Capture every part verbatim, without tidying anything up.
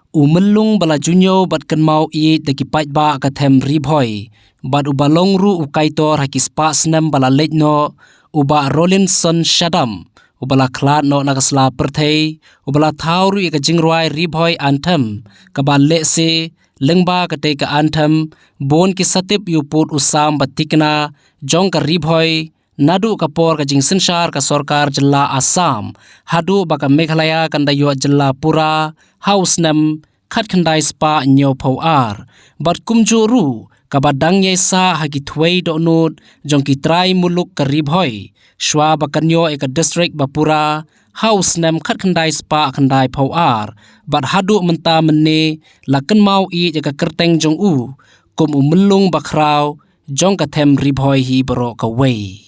U myllung ba la ju ñiew bad kynmaw ïeit da ki paidbah ka them Ri Bhoi bad uba long ruh u kaitor ha ki spah snem ba la leit noh, u Bah Rawlinson Shadap, uba la khlad noh na ka sla pyrthei, uba la thaw ruh ïa ka jingrwai Ri Bhoi Anthem, kaba lehse lyngba katei ka anthem bun ki satip ïa u pud u sam ba thikna jong ka Ri Bhoi, naduh ka por ka jingsynshar ka sorkar jylla Assam haduh ba ka Meghalaya kan da ïoh jylla pura ha u snem khatkhyndai spah hynñiewphew ar, bad kumjuh ruh kaba dang ïai sah ha ki thwei dohnud jong ki trai muluk ka Ri Bhoi, shwa ba kan ïoh ïa ka district ba pura ha u snem khatkhyndai spah khyndaiphew ar, bad haduh mynta mynne la kynmaw ïeit ïa ka kyrteng jong u kum u myllung ba khraw jong ka them Ri Bhoi hi baroh kawei.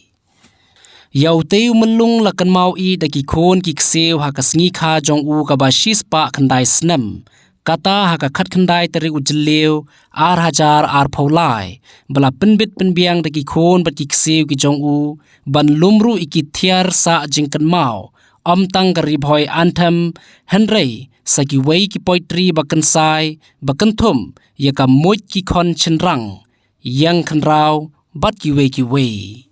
Ïa utei u myllung la kynmaw ïeit da ki khun ki ksiew ha ka sngi kha jong u kaba shispah khyndai snem, kata ha ka khatkhyndai tarik u Jylliew ar hajar arphew lai, ba la pynbit pynbiang da ki khun bad ki ksiew ki jong u ban lum ruh ïa ki thiar sah jingkynmaw, ym tang ka Ri Bhoi Anthem, hynrei sa kiwei ki poetry ba kynsai ba kynthum ïa ka muid ki khon shynrang, ïeng khynraw bad kiwei kiwei.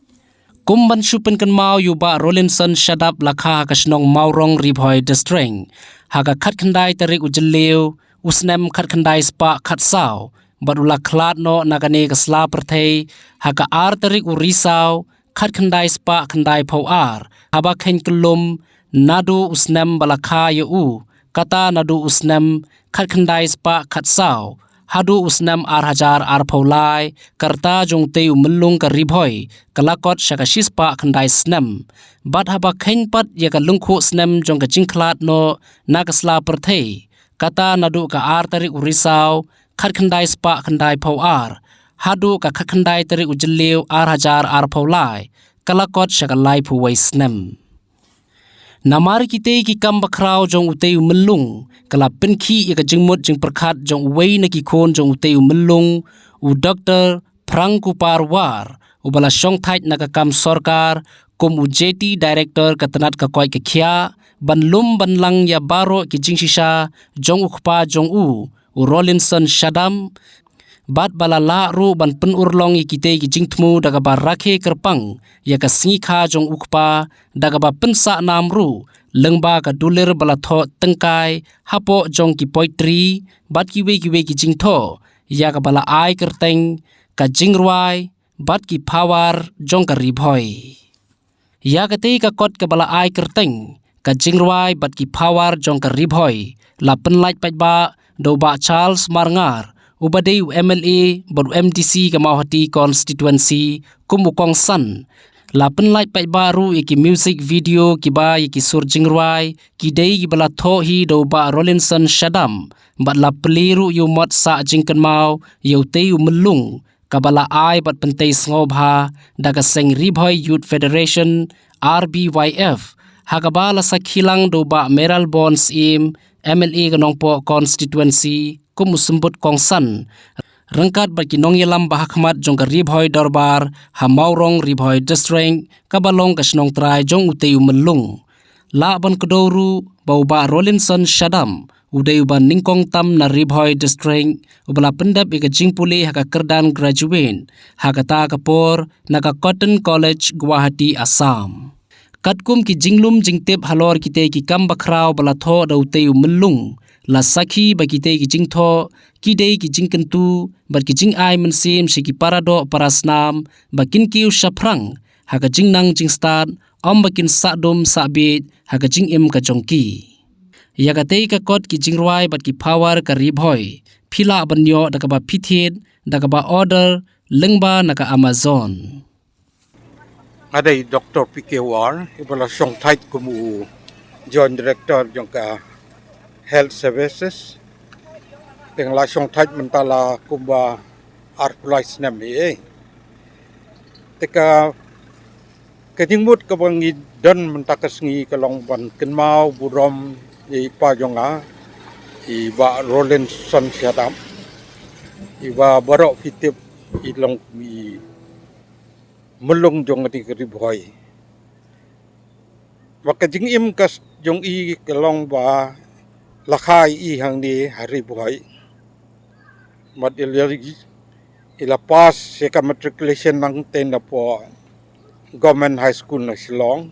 Kum ban shu pynkynmaw ïa u Bah Rawlinson Shadap la kha ha ka shnong Mawrong, Ri Bhoi District, ha ka khatkhyndai tarik u Jylliew u snem khatkhyndai spah khatsaw, bad u la khlad noh na kane ka sla pyrthei ha ka ar tarik u Risaw khatkhyndai spah khyndaiphew ar, haba kheiñ kyllum naduh u snem ba la kha ïa u, kata naduh u snem khatkhyndai spah khatsaw haduh u snem ar hajar arphew lai, ka rta jong utei u myllung ka Ri Bhoi ka la kot sha ka shispah khyndai snem. Bad haba kheiñ pat ïa ka lyngkhuh snem jong ka jingkhlad noh na ka sla pyrthei, kata naduh ka ar tarik u Risaw khatkhyndai spah khyndaiphew ar haduh ka khatkhyndai tarik u Jylliew ar hajar arphew lai, ka la kot sha ka laiphew wei snem. Namar kitei ki kam bakhraw jong utei u myllung, ka la pynkhih ïa ka jingmut jingpyrkhat jong uwei na ki khun jong utei u myllung, u Doktor Phrang Kupar War, uba la shongthait na ka kam sorkar kum u J T Director ka tnat ka koit ka khiah, ban lum ban lang ïa baroh ki jingshisha jong u kpa jong u, u Rawlinson Shadap, bad ba la lah ruh ban pynurlong ïa kitei ki jingthmu da kaba rakhe kyrpang ïa ka sngi kha jong u kpa, da kaba pynsah nam ruh lyngba ka dulir ba la thoh tyngkai hapoh jong ki poetry bad kiwei kiwei ki jingthoh, ïa kaba la ai kyrteng Ka Jingrwai bad ki Phawar jong ka Ri Bhoi. Ïa katei ka kot kaba la ai kyrteng Ka Jingrwai bad ki Phawar jong ka Ri Bhoi, la pynlait paidbah da u Bah Charles Marngar, uba dei u M L A bad u M D C ka Mawhati Constituency, kum u kongsan. La pynlait paidbah ruh ïa ki music video kiba ïa ki sur jingrwai ki dei kiba la thoh hi da u Bah Rawlinson Shadap, bad la plie ruh ïa u mot sah jingkynmaw ïa utei u myllung, kaba la ai bad pyntei sngewbha da ka seng Ri Bhoi Youth Federation, R B Y F, ha kaba la sakhi lang da u Bah Mayralborn Syiem, M L A ka Nongpoh Constituency, kum u symbud kongsan, ryngkat bad ki nongïalam ba ha khmat jong ka Ri Bhoi Dorbar ha Mawrong, Ri Bhoi District, kaba long ka shnong trai jong utei u myllung. Lah ban kdew ruh ba u Bah Rawlinson Shadap u dei uba nyngkong tam na Ri Bhoi District uba la pyndep ïa ka jingpule ha ka kyrdan graduate ha kata ka por na ka Cotton College, Guwahati, Assam. Katkum ki jinglum jingtip halor kitei ki kam bakhraw ba la thoh da utei u myllung, la sakhi ba kitei ki jingthoh ki dei ki jingkyntu bad ki jingai mynsiem sha ki paradoh parasnam ba kin kiew shaphrang ha ka jingnang jingstad, ym ba kin sah dum sah biej ha ka jingim ka jong ki. Ïa katei ka kot Ki Jingrwai bad ki Phawar ka Ri Bhoi phi lah ban ïoh da kaba phi thied da kaba order lyngba na ka Amazon. Nga dei Doktor P K War, iba la shongthait kum u Joint Director jong ka Health Services. Te nga la shongthait mynta la kumba arphew lai snem hi, eh. Te ka, ka jingmut kaba ngi don mynta ka sngi ka long ban kynmaw burom ïa i pa jong nga, i Bah Rawlinson Shadap, iba baroh phi tip i long i myllung jong ka Ri Bhoi. Ba ka jingim ka s-, jong i ka long ba la kha i hangne ha Ri Bhoi. Bad i la, i la pass ïa ka matriculation nangta napoh Government High School na Shillong.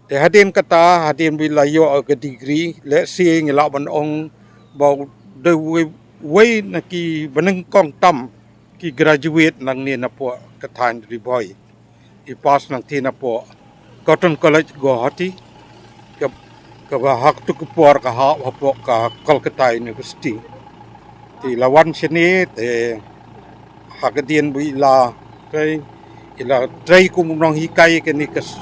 Te hadien kata, hadien ba i la ïoh ka degree, lehse ngi lah ban ong ba u dei uwei, uwei na ki banyngkong tam ki graduate nangne napoh ka thaiñ Ri Bhoi. I pass nangta napoh Cotton College Guwahati, ka, kaba ha kato ka por ka hap hapoh ka Kolkata University. Te i la wan shane, te ha ka dien ba i la trei, i la trei kum u nonghikai ïa kane ka s-,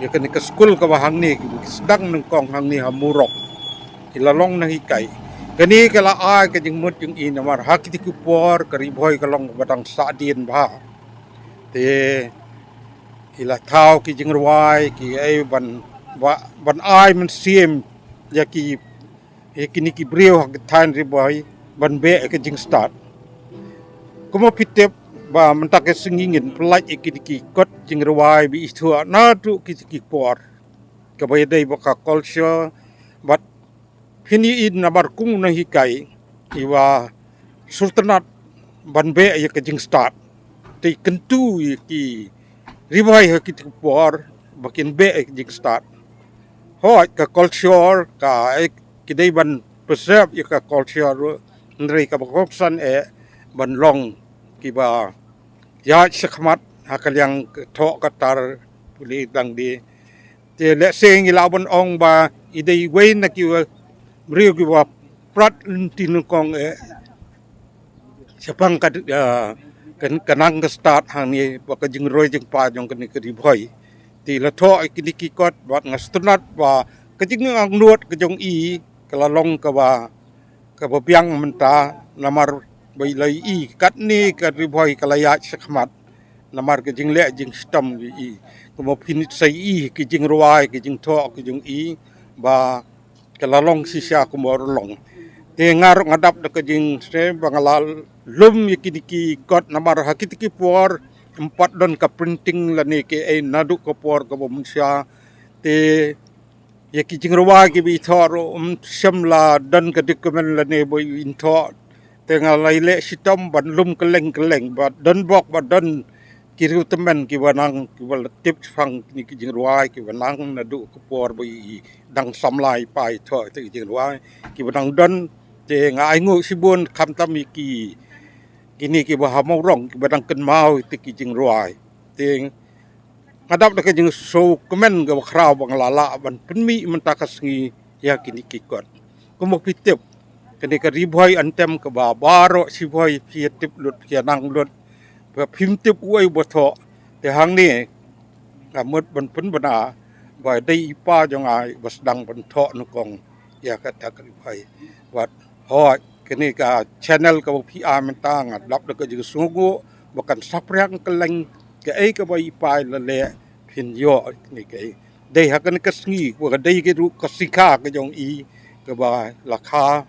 ïa kane ka skul kaba hangne, ki sdang nyngkong hangne ha Murok. I la long nonghikai. Kane ka la ai ka jingmut jong i namar ha kito ki por ka Ri Bhoi ka long kaba dang sahdien bha. Te i la thaw ki jingrwai kiei ban, ba, ban ai mynsiem ïa ki, ïa kine ki briew ha ka thaiñ Ri Bhoi ban beh ïa ka jingstad. Kumba phi tip ba mynta ka sngi ngin pyllait ïa kine ki kot jingrwai ba i thoh naduh kito ki por. Kaba ïadei bad ka culture, bad phin ïohi namar kum u nonghikai i ba sngewtynnat ban beh ïa ka jingstad. Te i kyntu ïa ki Ri Bhoi ha kito ki por ba kin beh ïa ka jingstad. Hooid, ka culture ka, eh, ki dei ban preserve ïa ka culture ruh, hynrei kaba kongsan eh ban long kiba ïaid shakhmat ha ka liang ka thoh ka tar pule dang die. Te lehse ngi lah ban ong ba i dei uwei na ki briew kiba prat lynti nyngkong eh shaphang ka, ah, ka, ka nang ka stad hangne bad ka jingroi jingpah jong kane ka Ri Bhoi. Te i la thoh ïa kine ki kot bad nga sngewtynnat ba ka jingangnud ka jong i ka la long kaba, kaba biang mynta namar ba i la ïohi katne ka Ri Bhoi ka la ïaid shakhmat. Namar ka jingleh jingshitom i, kumba phin sa ïohi ki jingrwai ki jingthoh ki jong i ba ka la long shisha kumba ruh long. Te nga ruh nga dap da ka jingsngew ba nga la lum ïa kine ki kot namar ha kito ki por ym pat don ka printing lane kiei naduh ka por kaba mynshuwa. Te ïa ki jingrwai kiba i thoh ruh ym shym la don ka document lane ba i thoh. Te nga la ïaleh shitom ban lum kylleng kylleng ba don bok ba don ki riewtymmen kiba nang kiba la tip shaphang kine ki jingrwai kiba nang naduh ka por ba i dang samla i pa i thoh ïa ki jingrwai kiba nang don. Te nga ainguh shibun khamtam ïa ki, kine kiba ha Mawrong kiba dang kynmaw ïa ki jingrwai. Te nga dap da ka jingsngewkmen kaba khraw ba nga la lah ban pynmih mynta ka sngi ïa kine ki kot. Kumba phi tip, kane ka Ri Bhoi Anthem kaba baroh shibhoi phi ïa tip lut, phi ïa nang lut. Ba phim tip uei uba thoh, te hangne nga mut ban pynbna ba dei i pa jong nga ba sdang ban thoh nyngkong ïa kata ka Ri Bhoi. Bad hooid, kane ka channel kaba phi ai mynta nga dap da ka jingsngewnguh ba kan saphriang kylleng kaei kaba i pa i la leh phin ïoh kane kaei. Dei ha kane ka sngi ba ka dei ka ruh ka sngi kha ka jong i kaba la kha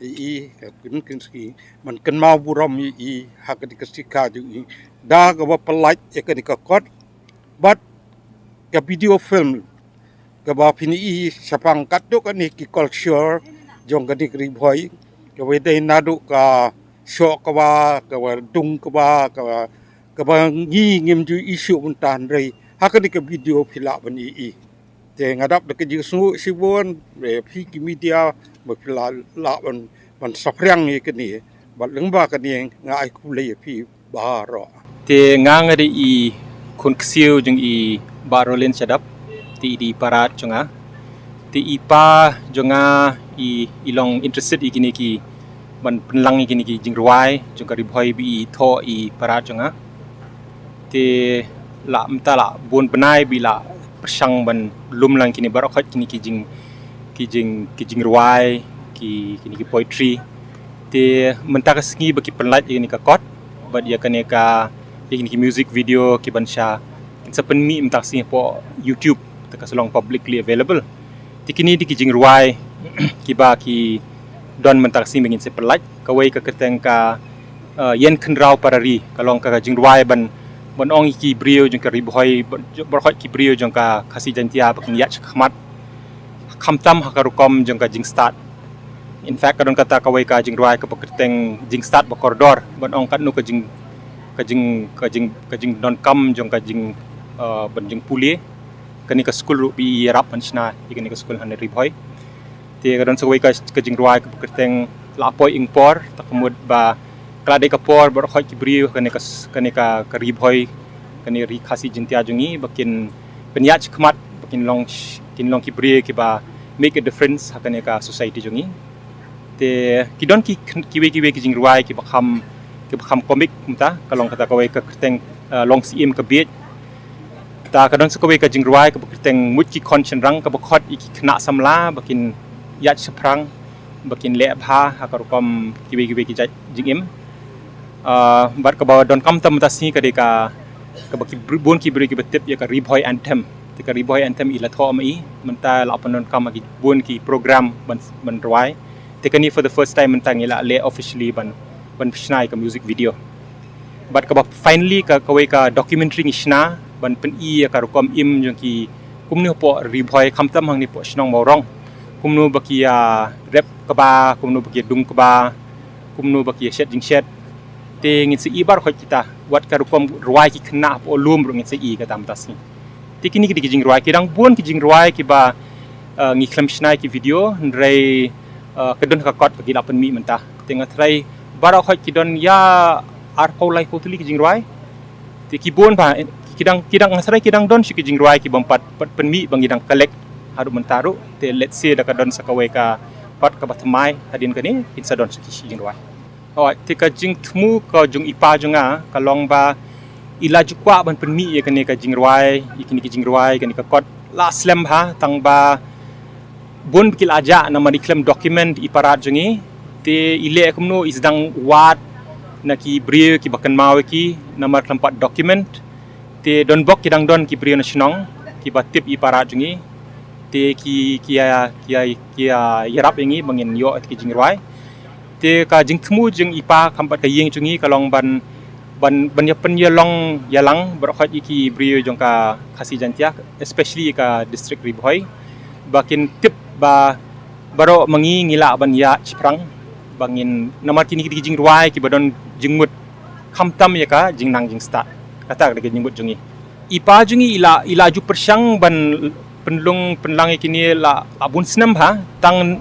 ïa i, ka kane ka sngi ban kynmaw burom ïa i ha kane ka sngi kha jong i da kaba pyllait ïa kane ka kot. Bad ka video film kaba phin ïohi shaphang katto katne ki culture jong kane ka Ri Bhoi, kaba dei naduh ka shoh kaba, kaba dung kaba, kaba, kaba ngi ngim ju ïohi shuh mynta hynrei ha kane ka video phi lah ban ïohi. Te nga dap da ka jingsngew shibun, eh, phi ki media ba phi la lah ban, ban saphriang ïa kane. Bad lyngba kane nga ai khublei ïa phi baroh. Te nga nga dei i khun ksiew jong i Bah Rollin Shadap, te i dei i para jong nga. Te i pa jong nga i, i long interested ïa kine ki ban pynlang ïa kine ki jingrwai jong ka Ri Bhoi ba i thoh i para jong nga. Te la mynta la bun bnai ba i la pyrshang ban lum lang kine baroh khoit kine ki jing, ki jing, ki jingrwai, ki, kine ki poetry. Te mynta ka sngi ba ki pynlait ïa kane ka kot bad ïa kane ka, ïa kine ki music video ki ban sha, kin sa pynmih mynta ka sngi hapoh YouTube, te ka sa long publicly available. Te kine dei ki jingrwai kiba ki don mynta ka sngi ba ngin sa pynlait. Kawei ka kyrteng ka, eh, Ïen Khynraw Para Ri, ka long ka jingrwai ban, ban ong ïa ki briew jong ka Ri Bhoi, ban, baroh khoit ki briew jong ka Khasi Jaiñtia ba kin ïaid shakhmat. khamtam ha ka rukom jong ka jingstad. In fact, ka don kata kawei ka jingrwai kaba kyrteng Jingstad Bakordor, ban ong katno ka jing, ka jing, ka jing, ka jingdonkam jong ka jing, uh, ban jingpule. Kane ka skul ruh ba i ïarap ban shna ïa kane ka skul hangne Ri Bhoi. Te ka don sa kawei ka, ka jingrwai kaba kyrteng La Poi Ing Por, ta ka mut ba ka la dei ka por baroh khoit ki briew kane ka, kane ka, ka Ri Bhoi, kane Ri Khasi Jaintia jong ngi, ba kin pynïaid shakhmat, ba kin long sh-, kin long ki briew kiba make a difference ha kane ka society jong ngi. Te ki don ki, kiwei kiwei ki jingrwai kiba kham, kiba kham comic kumta, ka long kata kawei ka kyrteng, uh, Long Syiem Ka Bieit. Ta ka don sa kawei ka jingrwai kaba kyrteng Mut Ki Khon Shynrang, kaba khot ïa ki khynnah samla ba kin ïaid shaphrang, ba kin leh bha ha ka rukom kiwei kiwei ki jait jingim. Uh, bad kaba donkam tam mynta sngi ka dei ka, kaba ki br-, bun ki briew kiba tip ïa ka Ri Bhoi Anthem. Te ka Ri Bhoi Anthem i la thoh ma i, mynta la pyndonkam ha ki bun ki program ban, ban rwai. Te kane for the first time mynta ngi la leh officially ban, ban shna ïa ka music video. Bad kaba finally ka, kawei ka documentary ngi shna ban pyni ïa ka rukom im jong ki kumno hapoh Ri Bhoi, khamtam hangne hapoh shnong Mawrong. Kumno ba ki ïa rep kba, kumno ba ki ïa dung kba, kumno ba ki ïa shet jingshet. Te ngin sa ïohi baroh khoit kita, wat ka rukom rwai ki khynnah hapoh lum ruh ngin sa ïohi kata mynta sngi. Te kine ki dei ki jingrwai, ki dang bun ki jingrwai kiba, uh, ngi khlem shna ïa ki video, hynrei, uh, ka don ha ka kot ba ki la pynmih mynta. Te nga tharai baroh khoit ki don ïa arphew laiphew tylli ki jingrwai. Te ki bun bha, ki dang, ki dang, nga tharai ki dang don shi ki jingrwai ki bym pat, pat pynmih ba ngi dang collect haduh mynta ruh. Te let's say da ka don sa kawei ka part kaba thymmai hadien kane, kin sa don shi ki shi jingrwai. Hooid, te ka jingthmu ka jong i pa jong nga ka long ba i la ju kwah ban pynmih ïa kane ka jingrwai, ïa kine ki jingrwai, kane ka kot la slem bha, tang ba bun ba ki la jah namar i khlem document i parat jong i. Te i leh kumno, i sdang wad na ki briew kiba kynmaw ïa ki namar khlem pat document. Te don bok ki dang don ki briew na shnong kiba tip i parat jong i. Te ki, ki ïa, ki ïa, ki ïa ïarap ïa ngi ba ngin ïoh ïa ki jingrwai. Te ka jingthmu jong i pa kham pat ka ïing jong i ka long ban, ban, ban ïa pynïalong ïalang baroh khoit ïa ki briew jong ka Khasi Jaintia, especially ïa ka district Ri Bhoi, ba kin tip ba baroh ma ngi ngi lah ban ïaid shaphrang, ba ngin, namar kine ki dei ki jingrwai kiba don jingmut khamtam ïa ka jingnang jingstad. Kata ka dei ka jingmut jong i. I pa jong i i la, i la ju pyrshang ban pynlong, pynlang ïa kine la, la bun snem bha, tang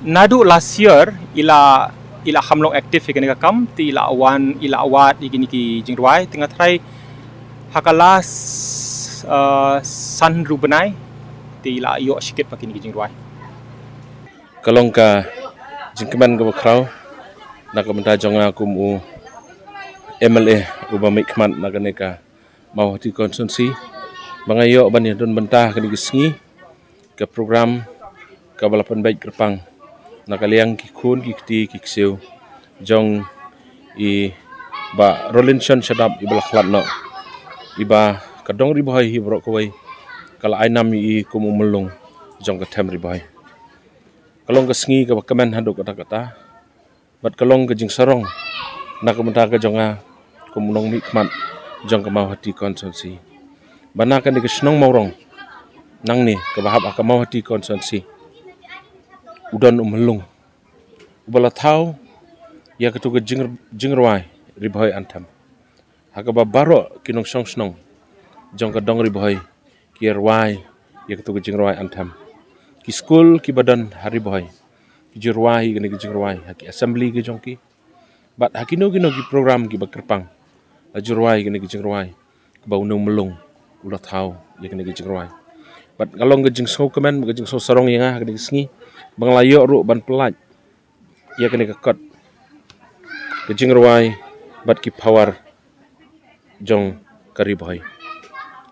naduh last year i la, i la kham long active ïa kane ka kam, te i la wan, i la wad ïa kine ki jingrwai, te nga tharai ha ka last, uh, san hynriew bnai te i la ïoh shikit pat kine ki jingrwai. Ka long ka jingkmen kaba khraw na ka bynta jong nga kum u M L A uba mihkhmat na kane ka Mawhati constituency, ba nga ïoh ban ïadon bynta ha kane ka sngi ka program kaba la pynbeit kyrpang na ka liang ki khun ki kti ki ksiew jong i Bah Rolinson Shadap iba la khlad noh, iba ka dong Ri Bhoi hi baroh kawei ka la ai nam ïa i kum u myllung jong ka them Ri Bhoi. Ka long ka sngi kaba kmen haduh katta katta. Bad ka long ka jingsarong na ka bynta ka jong nga kum u nongmihkhmat jong ka Mawhati constituency, ba na kane ka shnong Mawrong nangne kaba hap ha ka Mawhati constituency u don u myllung uba la thaw ïa katu ka jing, jingrwai Ri Bhoi Anthem, ha kaba baroh ki nongshong shnong jong ka dong Ri Bhoi ki rwai ïa katu ka jingrwai anthem. Ki skul kiba don ha Ri Bhoi ki ju rwai ïa kane ka jingrwai ha ki assembly ki jong ki, bad ha kino kino ki program kiba kyrpang la ju rwai ïa kane ka jingrwai kaba une u myllung u la thaw ïa kane ka jingrwai. Bad ka long ka jingsngewkmen, ka jingsngewsarong ïa nga ha kane ka sngi ba nga la ïoh ruh ban pyllait ïa kane ka kot ka jingrwai bad ki power jong ka Ri Bhoi,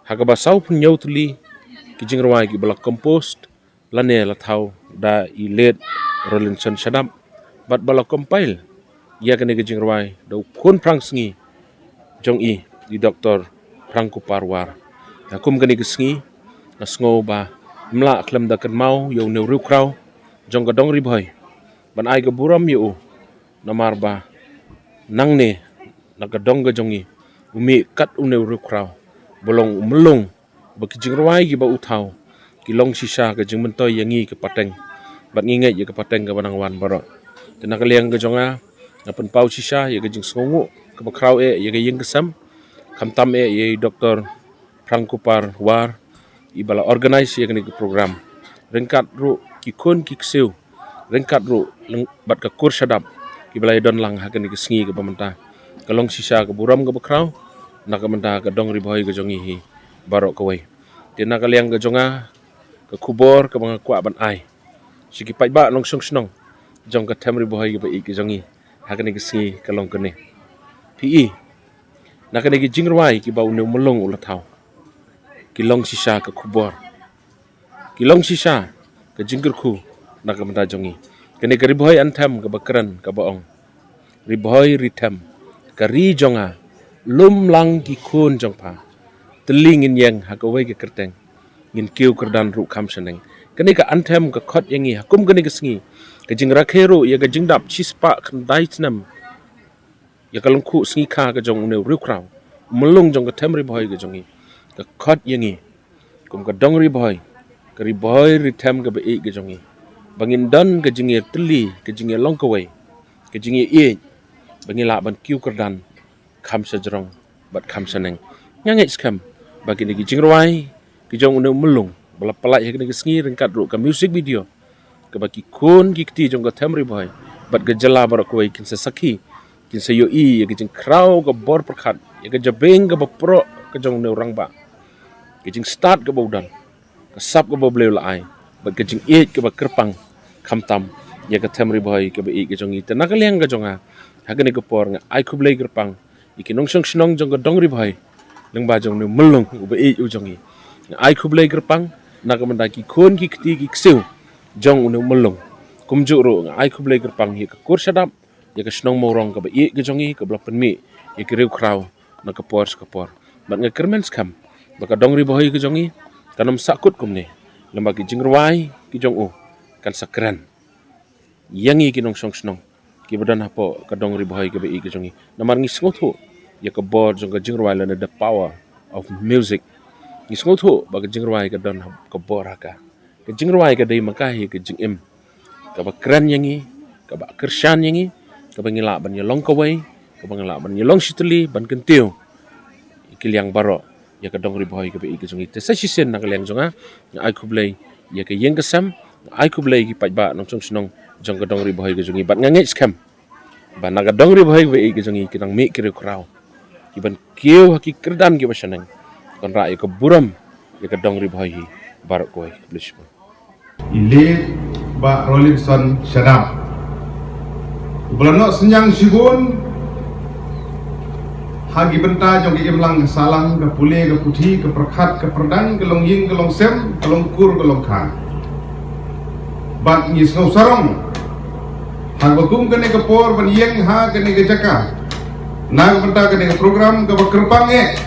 ha kaba sawphew hynñiew tylli ki jingrwai kiba la composed lane la thaw da i late Rolinson Shadap, bad ba la compile ïa kane ka jingrwai da u khun phrang sngi jong i, i Doctor Phrang Kupar War. Ha kum kane ka sngi nga sngew ba ym lah khlem da kynmaw ïa une u riewkhraw jong ka dong Ri Bhoi ban ai ka burom ïa u, namar ba nangne na ka dong ka jong i u mih kat une u riewkhraw ba long u myllung ba ki jingrwai kiba u thaw ki long shisha ka jingmyntoi ïa ngi ka pateng. Bad ngi ngeit ïa ka pateng kaba nang wan baroh. Te na ka liang ka jong nga, nga pynpaw shisha ïa ka jingsngewnguh kaba khraw eh ïa ka ïing ka sem, khamtam eh ïa i Doktor Phrang Kupar War, iba la organise ïa kane ka program. Ryngkat ruh ki khun ki ksiew, ryngkat ruh bad ka kur shadap, kiba la ïadon lang ha kane ka sngi kaba mynta. Ka long shisha ka burom kaba khraw na ka bynta ka dong Ri Bhoi ka jong ngi hi baroh kawei. Te na ka liang ka jong nga, ka khubor kaba nga kwah ban ai sha ki paidbah nongshong shnong jong ka them Ri Bhoi kaba ïeit ka jong ngi ha kane ka sngi ka long kane. Phi i, na kane ka jingrwai kiba une u Myllung u la thaw, ki long shisha ka khubor, ki long shisha ka jingkyrkhu na ka bynta jong ngi. Kane ka Ri Bhoi anthem kaba kren kaba ong, Ri Bhoi ri them, ka ri jong nga, lum lang ki khun jong pha. Tylli ngin ïeng ha kawei ka kyrteng, ngin kiew kyrdan ruh kham shaneng. Kane ka anthem ka khot ïa ngi ha kum kane ka sngi, ka jingrakhe ruh ïa ka jingdap shispah khyndai snem ïa ka lyngkhuh sngi kha ka jong une u riewkhraw, u Myllung jong ka them Ri Bhoi ka jong ngi. Ka khot ïa ngi kum ka dong Ri Bhoi, ka Ri Bhoi ri them kaba ïeit ka jong ngi, ba ngin don ka jingïatylli, ka jingïalong kawei, ka jingïaieit, ba ngin lah ban kiew kyrdan kham shajrong bad kham shaneng. Nga ngeit skhem ba kine ki jingrwai ki jong une u Myllung ba la pyllait ha kane ka sngi ryngkat ruh ka music video, kaba ki khun ki kti jong ka them Ri Bhoi bad ka jylla baroh kawei kin sa sakhi, kin sa ïohi ïa ka jingkhraw ka bor pyrkhat, ïa ka jabieng kaba proh ka jong une u rangbah, ka jingstad kaba u don, ka sap kaba U Blei u la ai, bad ka jingïeit kaba kyrpang khamtam ïa ka them Ri Bhoi kaba ïeit ka jong ngi. Te na ka liang ka jong nga, ha kane ka por nga ai khublei kyrpang ïa ki nongshong shnong jong ka dong Ri Bhoi lyngba jong une u Myllung uba ïeit u jong ngi. Nga ai khublei kyrpang na ka bynta ki khun ki kti ki ksiew jong une u Myllung. Kumjuh ruh nga ai khublei kyrpang ïa ka kur shadap, ïa ka shnong Mawrong kaba ïeit ka jong ngi, kaba la pynmih ïa ki riewkhraw na ka por sha ka por. Bad nga kyrmen skhem ba ka dong Ri Bhoi ka jong ngi kan ym sahkut kumne, lyngba ki jingrwai ki jong u kan sa kren ïa ngi ki nongshong shnong kiba don hapoh ka dong Ri Bhoi kaba ïeit ka jong ngi. Namar ngi sngewthuh ïa ka bor jong ka jingrwai lane the power of music. Ngi sngewthuh ba ka jingrwai ka don ha ka bor ha ka. Ka jingrwai ka dei ma ka hi ka jingim kaba kren ïa ngi, kaba kyrshan ïa ngi, kaba ngi lah ban ïalong kawei, kaba ngi lah ban ïalong shitylli, ban kyntiew ïa ki liang baroh ïa ka dong Ri Bhoi kaba ïeit ka jong ngi. Te sa shisien na ka liang jong nga, nga ai khublei ïa ka ïing ka sem, nga ai khublei ïa ki paidbah nongshong shnong jong ka dong Ri Bhoi ka jong ngi. Bad nga ngeit skhem ba na ka dong Ri Bhoi kaba ïeit ka jong ngi ki nang mih ki riewkhraw kiban kiew ha ki kyrdan kiba shaneng, kan rah ïa ka burom ïa ka dong Ri Bhoi hi baroh kawei. Khublei shibun. I late Bah Rolinson Shadap, uba la noh synñiang shibun ha ki bynta jong ka imlang ka sahlang, ka pule ka puthi, ka pyrkhat ka pyrdaiñ, ka longïing ka longsem, ka longkur ka longkha. Bad ngi sngew sarong ha kaba kum kane ka por ban ïeng ha kane ka jaka na ka bynta kane ka program kaba kyrpang eh,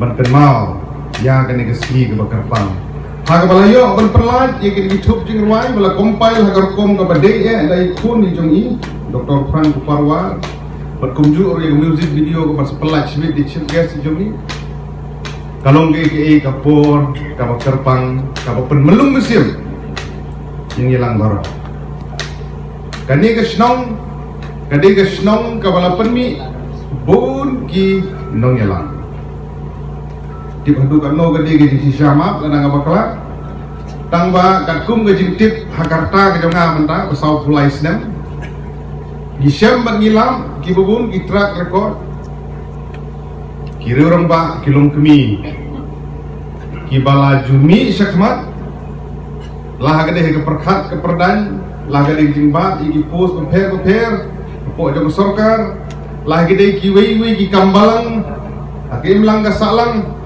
ban kynmaw ïa kane ka sngi kaba kyrpang. Ha kaba la ïoh ban pyllait ïa kine ki thup jingrwai ba la compile ha ka rukom kaba dei eh da i khun i jong i, Doktor Phrang Kupar War. Bad kumjuh ruh ïa ka music video kaba sa pyllait shibit da i chief guest i jong i. Ka long kaei kaei ka por kaba kyrpang, kaba pynmlung mynsiem ïa ngi lang baroh. Kane ka shnong ka dei ka shnong kaba la pynmih bun ki nongïalam. Tip haduh katno ka dei ka jingshisha map lada nga bakla. Tang ba katkum ka jingtip ha ka rta ka jong nga mynta ba sawphew lai snem, ngi shem bad ngi lap kiba bun ki track record, ki riew rangbah, ki longkmie kiba la ju mih shakhmat, la ha ka dei ka pyrkhat ka pyrdaiñ, la ha ka dei ka jingbad ïa ki post bapher bapher hapoh jong ka sorkar, la ha ka dei kiwei kiwei ki kam balang ha ka imlang ka sahlang.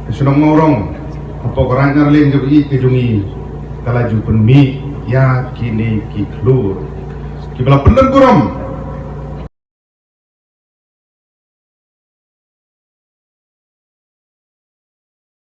Ka shnong Mawrong hapoh ka Raid Narleng kaba ïeit ka jong i ka la ju pynmih ïa kine ki khlur kiba la pyndon burom